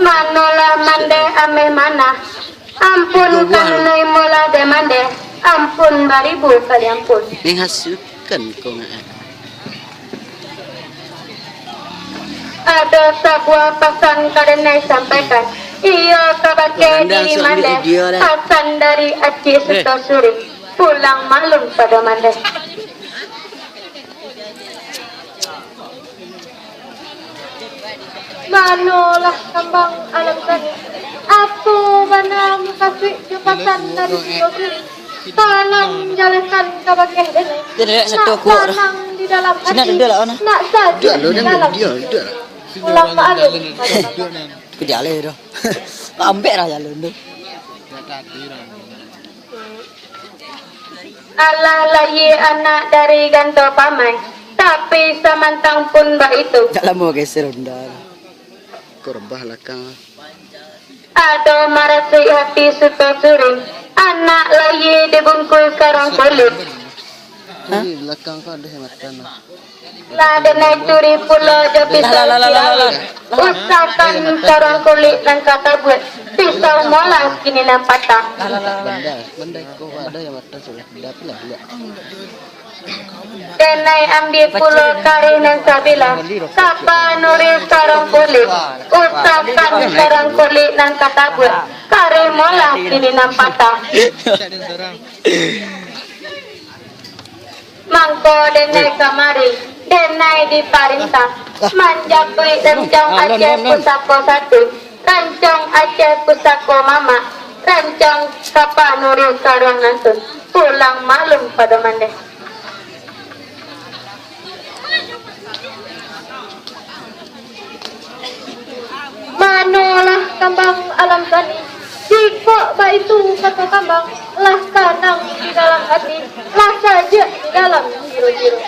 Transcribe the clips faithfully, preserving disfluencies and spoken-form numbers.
Manolah mandeh ameh manah. Ampun kanunui molah dek mandeh. Ampun baribu kali ampun. Menghasutkan kau ngak. Ado sabuah pasan ka denai sampaikan. Iyo kabake diri mandeh. Pasan dari Acik Suto Suring. Pulang maklum pado mandeh. Manolah kambang alam sani. Apo bana mukasuik jo pasan dari Suto Suring? Tolong jalehkan kabake denai. Nak tanang di dalam ati, nak sajak di dalam. Pulang maklum pado mandeh. Kejap lai tu. Lambek lah jalun tu. Alah lahia anak dari ganto pamai, tapi samantang pun baitu. Jak lamo geser onda. Korbah lakang. Ado marasuik hati Suto Suring, anak lahia dibungkuih karong kulik. Di lakang ko ado hematan. Lah denai curi pulo jo pisau sirah. Usakan karong kulik nan ka tabuek, pisau molah kini nan patah. Banda, banda ko ado hematan sudah. Denai ambiak pulo karih nan sabilah, kapa nuri karong kulik. Usakan karong kulik nan ka tabuek, karih molah kini nan patah. Mangko denai kamari, denai diparintah manjapuik rancong Aceh pusako satu, rancong Aceh pusako mamak, rancong kapa nuri karong nantun, pulang maklum pado mandeh. Manolah kambang alam sani. Jikok baitu kato kambang, lah tanang di dalam ati, lah sajak di dalam jiro-jiro.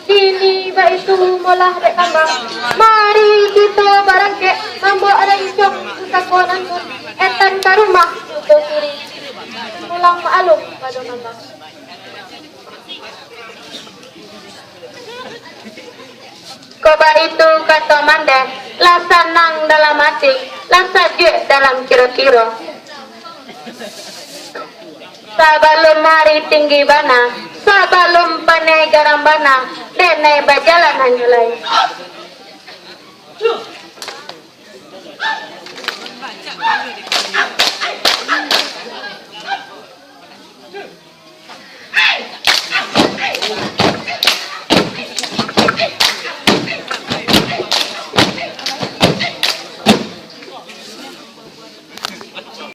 Kini baitu molah dek kambang. Mari kito barangkek mambuek rancong pusako nantun, etan ka rumah Suto Suring. Pulang maklum pado kambang. Kok baitu kato mandeh, lah sanang dalam ati, lah sajuak dalam kiro-kiro. Sabalun hari tinggi bana, sabalun paneh garam bana, denai bajalan hanyo lai.